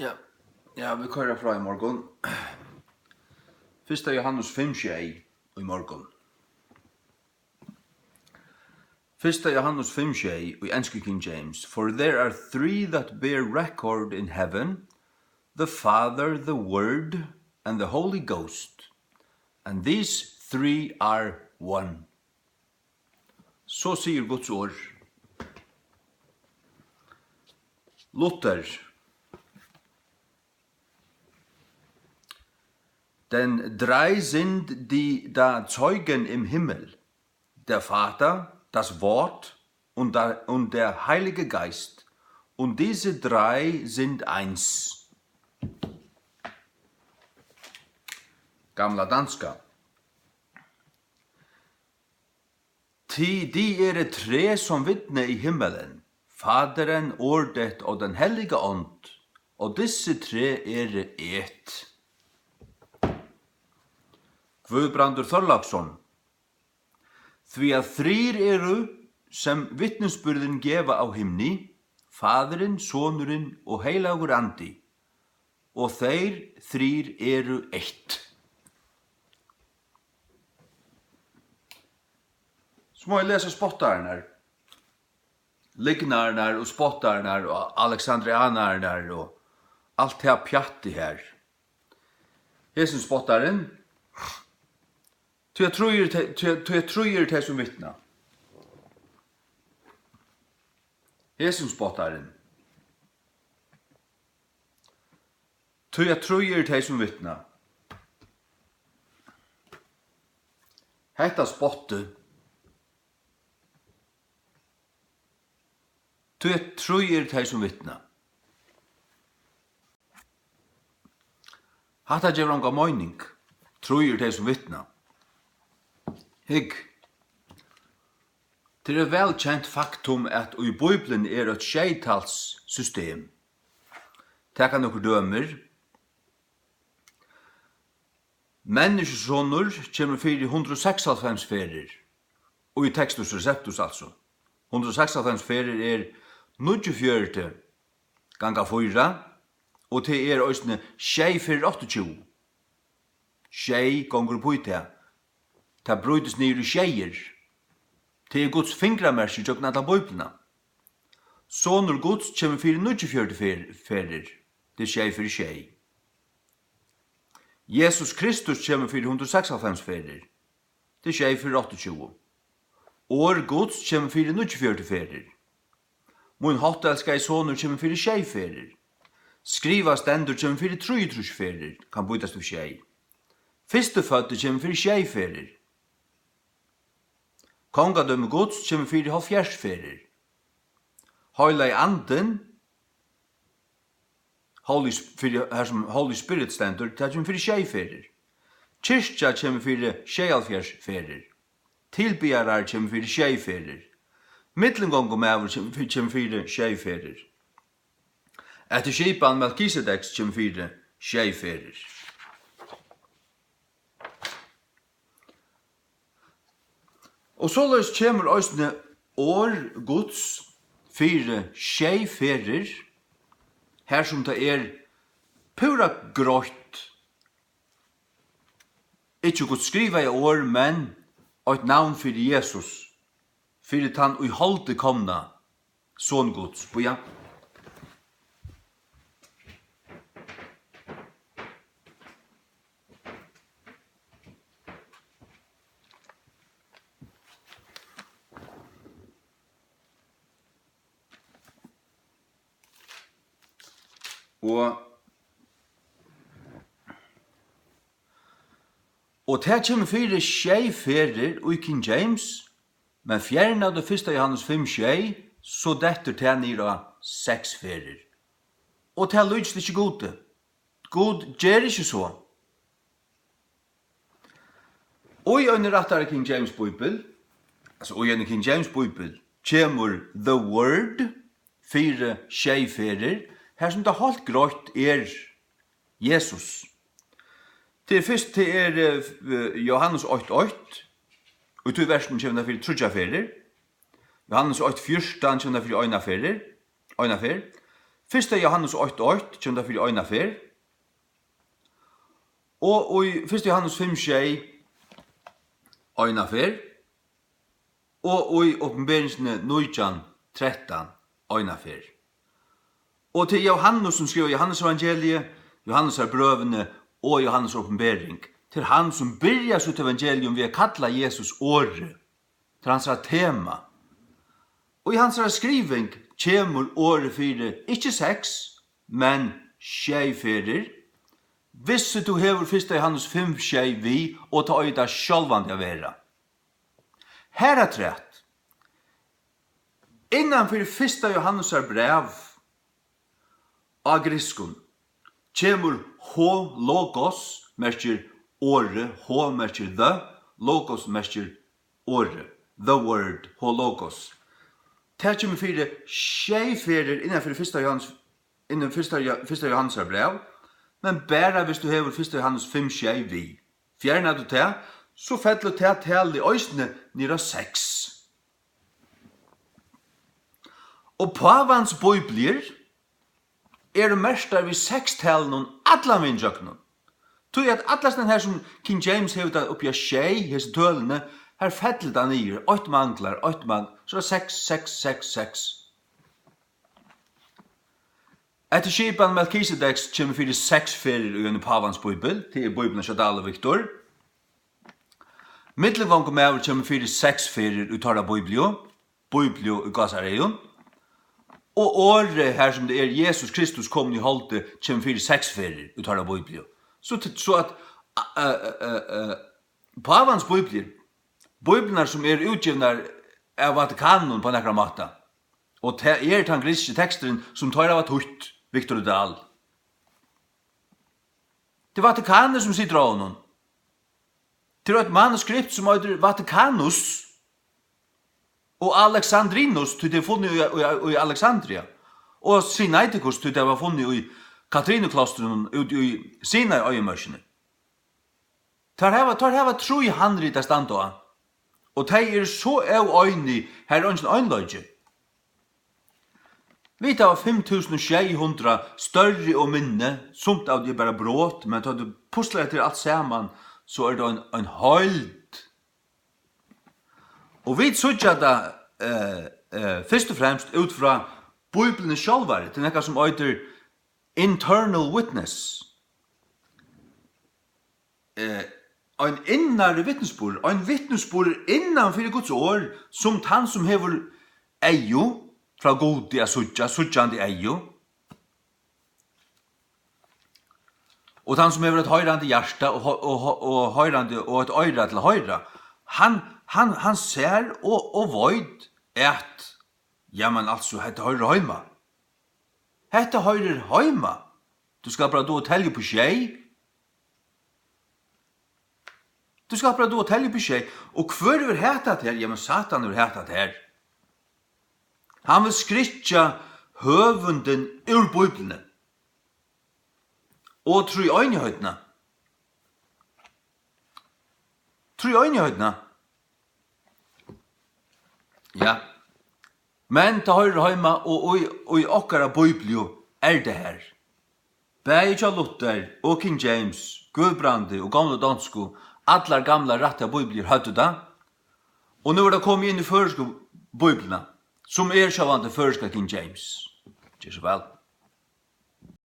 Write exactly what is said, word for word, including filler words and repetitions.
Ja, ja, vit koyra frá í morgun. Fyrsta Jóhannes fimm sjey í morgun. Fyrsta Jóhannes fimm sjey í ensku King James: "For there are three that bear record in heaven, the Father, the Word, and the Holy Ghost, and these three are one." So sigur Guds orð. Luther: "Denn drei sind die da Zeugen im Himmel, der Vater, das Wort und der, und der Heilige Geist, und diese drei sind eins." Gamla danska. "Ti de eru tre, som vidne i himmelen, Faderen, Ordet og den Hellige Ånd, og disse tre eru et." Guðbrandur Þorláksson: "Tí at trír eru, sem vitnisburðin geva av himni, Faðirin, Sonurin og Heilagur Andi, og teir trír eru eitt." So má eg lesa spottararnar, lygnararnar og spottararnar og alexandrianararnar og alt tað pjattið her. Hesin spottarin: "Tí at trír eru tey, tí at, tí at trír eru tey, sum vitna." Hesin spottarin: "Tí at trír eru tey, sum vitna." Hetta spottið: "Tí at trír eru tey, sum vitna." Hatta gevur onga meining. "Trír eru tey, sum vitna." Hygg. Tað er eitt væl kent faktum, at í Bíbliuni er eitt sjeytals system. Taka nøkur dømir. Menniskjusonur kemur fyri hundrað og seksoghálvfems ferðir, í Textus Receptus altso. Hundrað og seksoghálvfems ferðir er níggjuogfjøruti ganga fýra, og tað er eisini sjey ferðir áttaogtjúgu. Sjey gongur upp í tað. Tað brýtist niður í sjeyir. Tað er Guds fingramerki gjøgnum alla Bíbliuna. Sonur Guds kemur fyri níggjuogfjøruti fer-, ferðir. Tað er sjey fyri sjey. Jesus Kristus kemur fyri hundrað og seksoghálvfems ferðir. Tað er sjey fyri áttaogtjúgu. Orð Guds kemur fyri níggjuogfjøruti ferðir. Mín háttelskaði sonur kemur fyri sjey ferðir. Skrivað stendur kemur fyri trýogtrýss ferðir, kann býtast við sjey. Fyrstuføddi kemur fyri sjey ferðir. Kongadømi Guds kemur fyri hálvfjerðs ferðir. Heilagi Andin, Holy Sp-, fyri, har sum Holy Spirit stendur, tað kemur fyri sjey ferðir. Kirkja kemur fyri sjeyoghálvfjerðs ferðir. Tilbiðarar kemur fyri sjey ferðir. Millumgongumaður kemur fyri, kemur fyri sjey ferðir. Eftir skipan Melkisedeks kemur fyri sjey ferðir. Og soleiðis kemur eisini orð Guds fyri sjey ferðir, har sum tað er púra greitt, ikki Guds skrivaða orð, men eitt navn fyri Jesus, fyri tann í holdið komna, Son Guds. Bíða. Og, og tað kemur fyri sjey ferðir í King James, men fjerna tú fyrsta Jóhannes fimm sjey, so dettur tað niður á seks ferðir. Og tað líkist ikki Gudi. Gud ger ikki so. Í eini rættari King James Bíbel, altso í eini King James Bíbel, kemur the word fyri sjey ferðir, har sum tað heilt greitt er Jesus. Tað er fyrst, tað er, eh, Jóhannes eitt eitt, og í tí versinum kemur tað fyri tríggjar ferðir. Jóhannes eitt fjúrtan kemur tað fyri eina ferðir, eina ferð. Fyrsta Jóhannes eitt eitt kemur tað fyri eina ferð, og í fyrsta Jóhannes fimm sjey eina ferð, og í Opinberingini nítjan trettan eina ferð. Og til Jóhannes, sum skrivar Jóhannes evangeliið, Jóhannesar brøvini og Jóhannes opinbering, til hann, sum byrjar sítt evangelium við at kalla Jesus Orðið. Til hansara tema. Og í hansara skriving kemur orðið fyri ikki seks, men sjey ferðir. Vissi tú hevur fyrsta Jóhannes fimm sjey við, og tað eigur tað sjálvandi at vera. Harafturat, innan fyri fyrsta Jóhannesar bræv á grikskum kemur ho logos, merkir orðið, ho merkir the, logos merkir orðið, the word, ho logos. Tað kemur fyri sjey ferðir innan fyri fyrsta Jóhannes, innan fyrsta Jo-, fyrsta Jóhannesar bræv, men bara viss tú hevur fyrsta Jóhannes fimm sjey við. Fjernar tú tað, so fellur tað talið eisini niður á seks. Og pávans bíbliur eru merktar við sekstalinum allan vegin gjøgnum. Tí at allar staðni har sum King James hevur tað uppi á sjey, hesi tølini, har fellur tað niður. Eitt manglar, eitt mang-, so er tað seks, seks, seks, seks. Eftir skipan Melkisedeks kemur fyri seks ferðir í einum pávans bíbel, tað er bíblian hjá Dahl og Victor. Millumgongumaður kemur fyri seks ferðir í teirra bíbliu, bíbliu í gásareygum. Og orðið, har sum tað er Jesus Kristus komin í holdið, kemur fyri seks ferðir í teirra bíbliu. So t-, so at, eh, eh, eh, eh, pávans bíbliur, bíbliurnar sum eru útgivnar av Vatikanum á nakran máta, og tað er tann grikski teksturin, sum teir hava týtt, Victor og Dahl. Tað er Vatikanið, sum situr á honum. Tað er eitt manuskript, sum eitur Vaticanus og Alexandrinus, tí tað er funnið í, í, í Alexandria, og Sinaiticus, tí tað var funnið í Katrinuklostrinum úti í Sinai-oyðimørkini. Teir hava, teir hava trý handrit at standa á, og tey eru so óeinig, har er eingin einleiki. Vit hava fimm túsund og sjey hundrað størri og minni, sumt av tí er bara brot, men tá tú puslar hetta alt saman, so er tað ein, ein heild. Og vit síggja tað, eh, eh, fyrst og fremst út frá Bíbliuni sjálvari, til nakað sum eitur internal witness. Eh, ein innari vitnisburður, ein vitnisburður innan fyri Guds orð, sum tann sum hevur eygu frá Gudi at síggja, síggjandi eygu, og tann sum hevur eitt hoyrandi hjarta og ho-, og ho-, og hoyrandi og eitt oyra til at hoyra, hann, hann, hann sær og, og veit at, jamen, altso, hetta hoyrir heima. Hetta hoyrir heima. Tú skalt bara duga at telja upp í sjey. Tú skalt bara duga at telja upp í sjey. Og hvør hevur hatað tær? Jamen, Satan hevur hatað tær. Hann vil skrykkja høvundin úr Bíbliuni. Og tríeinigheitina. Tríeinigheitina. Ja. Men tað hoyrir heima, og í, í okkara Bíbliu er tað har. Bæði hjá Luther og King James, Guðbrandi og gomlu donsku, allar gamlar rættar Bíbliur høvdu tað. Og nú er tað komið inn í føroysku Bíbliuna, sum er sjálvandi føroyska King James. Ger so væl.